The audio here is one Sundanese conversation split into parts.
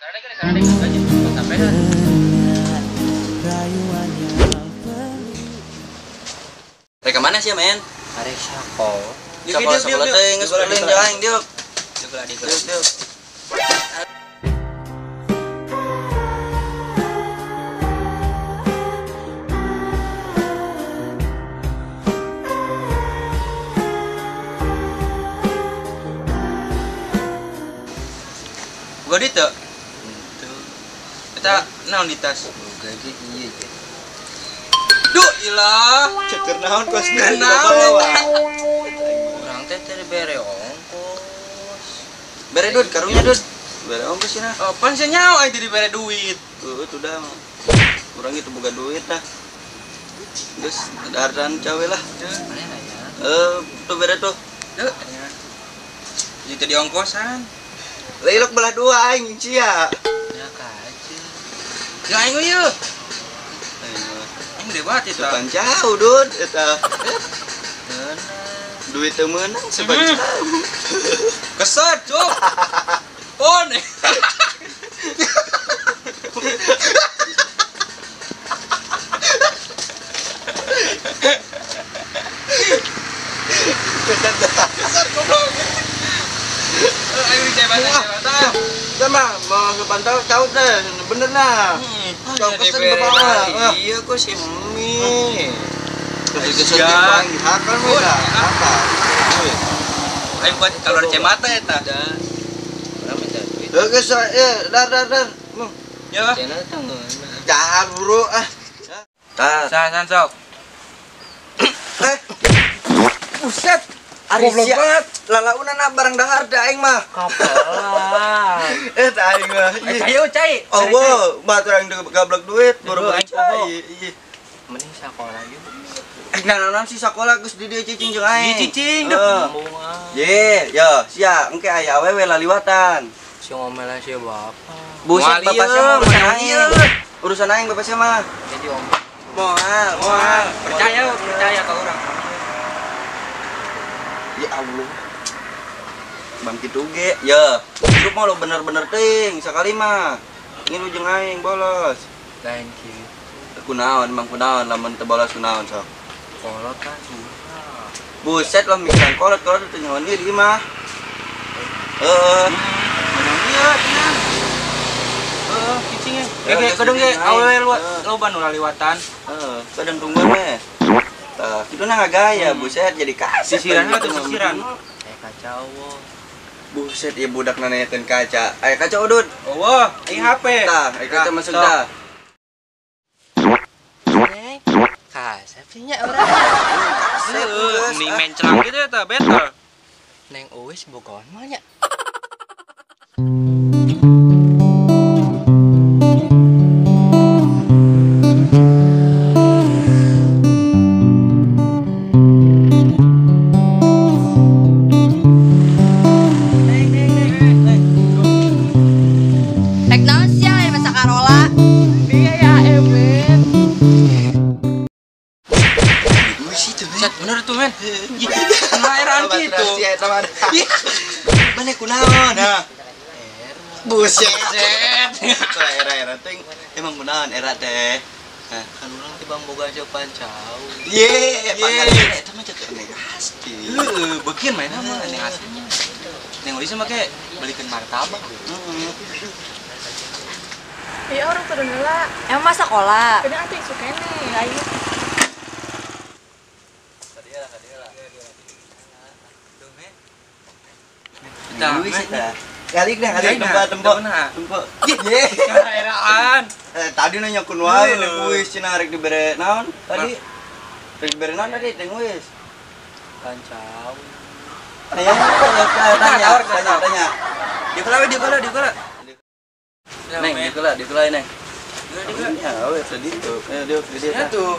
Rek mana sih, men? Arek sakola. Sekolah teh geus ulin jeung diuk. Diuk. Gua duit teu? Henteu. Eta naon di tas? Boga ge ieu ge. Duh ilah, ceker naon kos naon eta. Urang teh teu dibere ongkos. Bere duit karunya duit. Bere ongkos cenah. Oh, pan sia nyaho aing teu dibere duit. Heueuh tuh dah. Urang itu boga duit dah. Geus daharan cawe lah. Mana nanya? Tuh bere tuh. Duh, jadi teu diongkosan. Lelok belah dua aing sia. Ya kaca. Ya aing ieu. Aing gede banget eta. Sepan jauh dud eta. Duit teu meunang sepan jauh. Keset, cuk. Pon. Keset goblok. Ayo cewek. Sama mau ke pantau tahu deh, bener nah. Kau pesen bapak. Iya kok si Mimi. Kesel bang dihakan we dah. Apa? Ayo buat kalau cemata eta. Urang minta duit. Geus dar dar dar. Ya. Jangan buru ah. Tah. San sok. Buset. Goblok banget. Lalaunan barang dahar da aing mah. Kapelan. Eh aing mah. Cai cai. Oh, wow, batur aing gablek duit boro-boro cai. Mending sakola yeuh. Eh naon sih sakola geus di dieu cicing jeung aing. Cicing deh. Ye, yo, sia engke aya awewe laliwatan. Si ngomelan si bapak. Buset bapak sia mah urusan aing. Urusan aing bapak sia mah. Jadi om. Moal, moal. Percaya, percaya ka urang. Ya Allah. Bangkit uge, ya. Hidup mah lo bener-bener ting sakali mah. Ngilu jeung aing bolos. Lain kieu. Kunaon, emang kunaon lamun teu bolos kunaon sok. Kolot kan susah. Buset lah mikiran kolot, kolot teu nyaho diri mah. Heeh. Menang ieu tenang. Heeh, cicing ge. Ge kadang ge awewe loba nu laliwatan. Heeh, kadang tungguan we. Tah, kitu na ngagaya, buset jadi kasep. Sisiran atuh sisiran. Kaca wo. Buset ieu budak nanyakeun kaca. Aya kaca udud. Eueuh, aing HP. Tah, aya kaca masuk dah. Kasep sih nya urang. Kasep mending menclang gitu eta better. Neng Uwis bogohan mah nya. Bener tuh men. Nah, eraan gitu. Mana kunaon? Nah. Buset. Era-era teh emang kunaon era teh. Kan urang teh bang boga sopan cau. Ye, pangaran eta mah cek neng asli. Heeh, beukeun mainna mah neng aslinya. Neng Ulis mah ke belikeun martabak. Heeh. Iya orang turun heula. Emang mah sekolah. Bener atuh isuk keneh aing. Kali dah, kali tempo tempo. Ye, eraan. Tadi nanya kun wae neng Uwis cenah rek dibere naon tadi? Rek dibere naon tadi neng Uwis? Kancau. Tanya tanya tanya tanya. Dia kala, dia kala. Neng, dia kala neng. Dia kala. Ya, tadi tuh. Ayo dia dia. Tuh.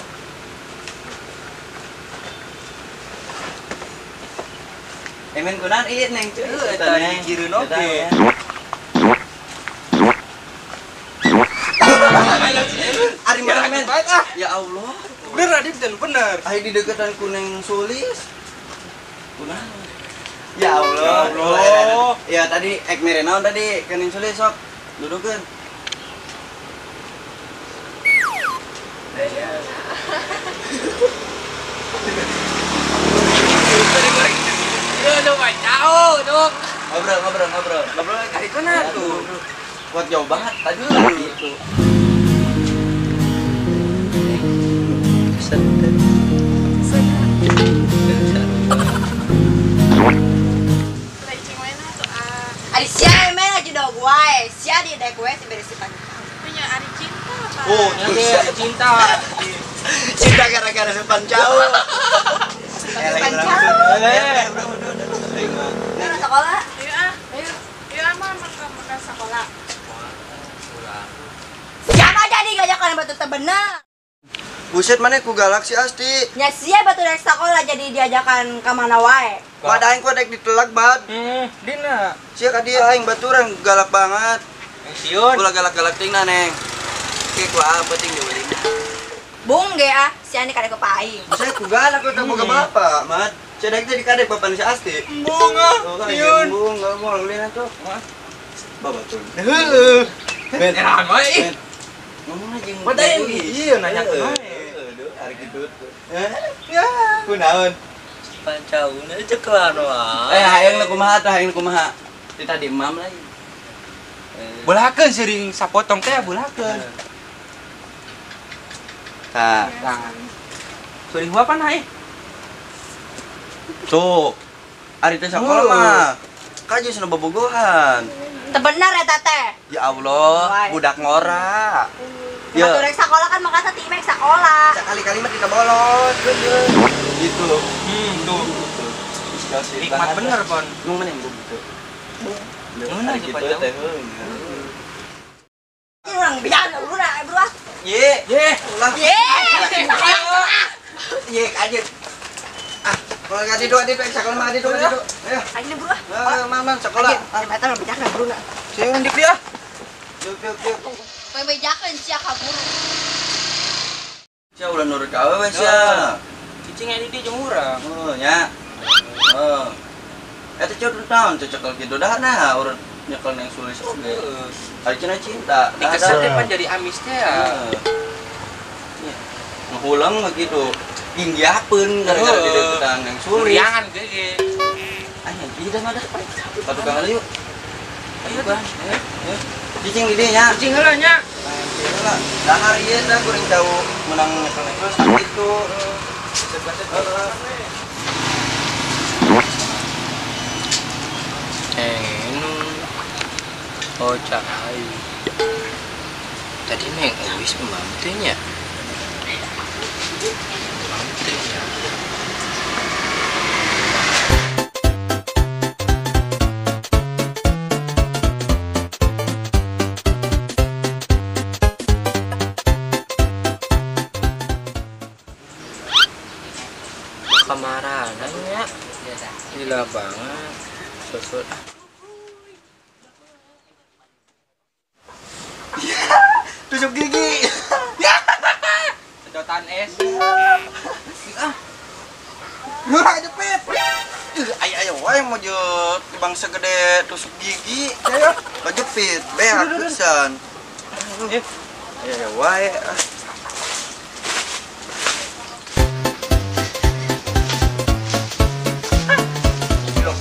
Emen kunaon ieu neng cuy. Eta dikireun oge. Ari mana men? Ya Allah. Bener Adit dan bener. Ai di deketan ku Neng Sulis. Kunaon? Ya Allah. Ya Allah. Ya tadi ek mere naon tadi ka Neng Sulis sok. Dudukeun. Ngobrol. Ngobrol kali kana tuh. Kuat jauh banget tadi gitu. Ari sia emang aja dog wae, sia di dek wae si beres pagi. Punya ari cinta apa? Oh, nya cinta. Cinta gara-gara sepan jauh. Sepan jauh. Udah sekolah. Ayo ah, ayo. Ayo ah, makan sekolah. Siapa jadi gajakan batu teu bener? Buset mana ku galak si Asti. Nya sia batu rek sekolah jadi diajakan ka mana wae. Bad aing ku dek ditelak bad. Dina. Sia ka dieu aing baturan galak banget. Sieun. Ulah galak-galak ting na neng. Ke ku apa ting diuling. Bung ge ah, sia ni kadek bapak aing. Buset ku galak ku teu boga bapak, Mat. Sia dek teh dikadek bapak si Asti. Embung ah. Sieun. Embung, enggak mau ulin atuh. Babatur. Heueuh. Beneran wae. Ngomong aja jeung iya nanya wae. Ari kitu. Ya, kunaon? Pancauna cekelan wae. Hayang nu kumaha tah, hayang nu kumaha? Ti tadi emam lain. Bulakeun seuring sapotong teh bulakeun. Tah. Tah. Seuring huapan hae. Tuh. Ari teh sakola mah. Kaji cenah bobogohan. Teu bener eta teh. Ya Allah, budak ngora. Ya. Batu rek sekolah kan makanya ti mek sekolah. Sekali-kali mah kita bolos. Gitu. Tuh. Nikmat bener, Pon. Nu mana yang gitu. Mana gitu teh. Urang biar urang bro. Ye, ye. Ulah. Ye. Ye kajet. Ah, kalau enggak dido dido sekolah mah dido dido. Ayo. Ayo bro. Mang sekolah. Eta mah bijakan bro. Sieun dik dia. Yuk yuk yuk. Bebejakeun sia ka guru. Sia ulah nurut ka awewe sia. Cicing aya di jeung urang. Heuh nya. Heuh. Eta ceu naon cekel kitu dah nah urut nyekel neng sulis oge. Ari cenah cinta. Dikeset teh pan jadi amis teh ya. Nya. Nguhulang mah kitu. Ginggiapeun gara-gara dideketan neng sulis. Riangan ge. Anya ieu dah mah dah. Patukangan yuk. Ayo bang. Cicing di dieu nya. Cicing heula nya. Cicing heula. Dahar ieu tah kuring tau menang nyekel neng sulis kitu. Oh cai. Tadi neng Uwis emam teh nya. Emam teh nya. Kamarana nya. Gila banget. Susul ah. Tusuk gigi. Sedotan es. Ah. Lurah jepit. Ayo ayo wae mau je tibang segede tusuk gigi. Ayo, jepit beak pisan. Ayo ayo wae.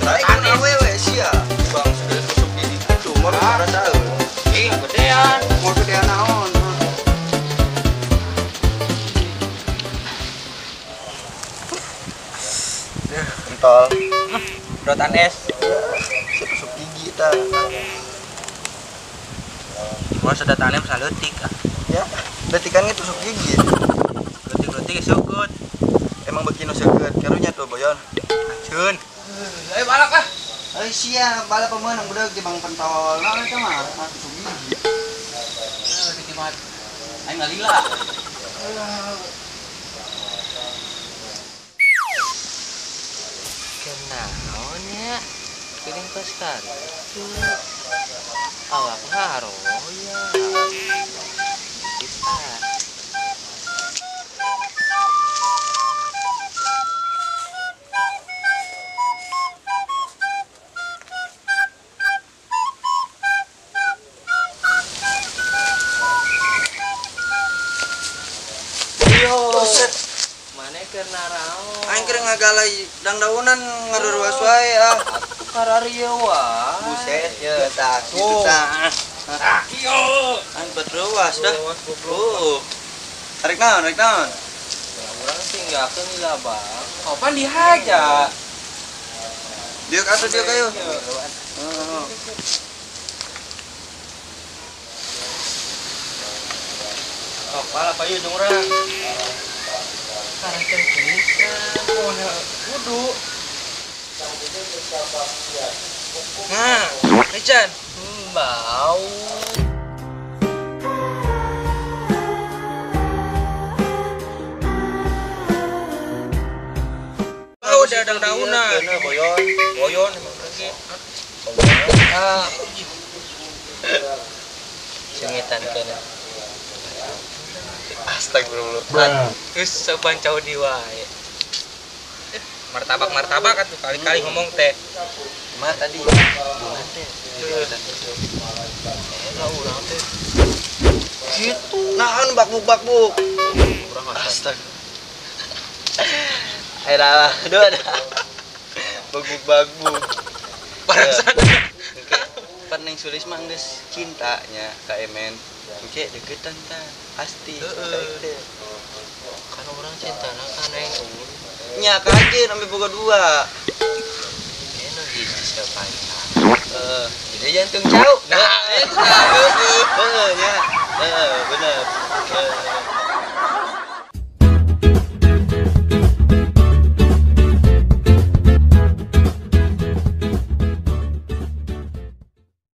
Ayo awewe sia. Bang segede tusuk gigi kitu moal rasaeun. Ih, gedean. Moal gedean naon? Pentol. Sedotan es. Tusuk gigi tah. Moal sedotan es leutik ah. Ya, leutikan ge tusuk gigi. Leutik-leutik seukeut. Emang beuki nu seukeut karunya tuh boyon. Aceun. Ayo balap ah. Ayo sia, balap pemenang budak di bang pentol. Nah eta mah tusuk gigi. Heuh, leutik banget. Aing ngalila. Kenaon nya? Piring pas karitu. Awak ngaroya. Kita. Buset. Mane keur naraon? Aing keur ngagalai dangdaunan ngaruruas wae ah. Atuh kararieu wae. Buset ya tah kitu tah. Ah, ieu. Aing berruas dah. Oh. Tarik naon, tarik naon. Ya urang tinggalkeun lila bang. Oh, pan dihaja. Diuk atuh diuk ayo. Heeh. Oh, pala payu jeung urang. Karakter pisan. Oh, kudu. Nah, Richan. Bau. Bau dadang-daunan. Bener boyon. Boyon emang lagi. Ah. Sengitan kena. Astagfirullah. Geus saban cau di wae. Martabak-martabak atuh kali-kali ngomong teh. Mah tadi bunga teh. Lah urang teh. Gitu. Naon bakbuk-bakbuk. Urang Astaga. Ayo lah, aduh ada. Bakbuk-bakbuk. Barusan. Oke. Pan Neng Sulis mah geus cintanya ka Emen. Oke, deketan tah. Pasti. Heeh. Kan urang cintana ka Neng Uus. Nya kajeun sampai boga dua. Kena hiji siapa. Heeh. Jadi jantung cau. Nah, eta. Heeh, nya. Heeh, bener. Heeh.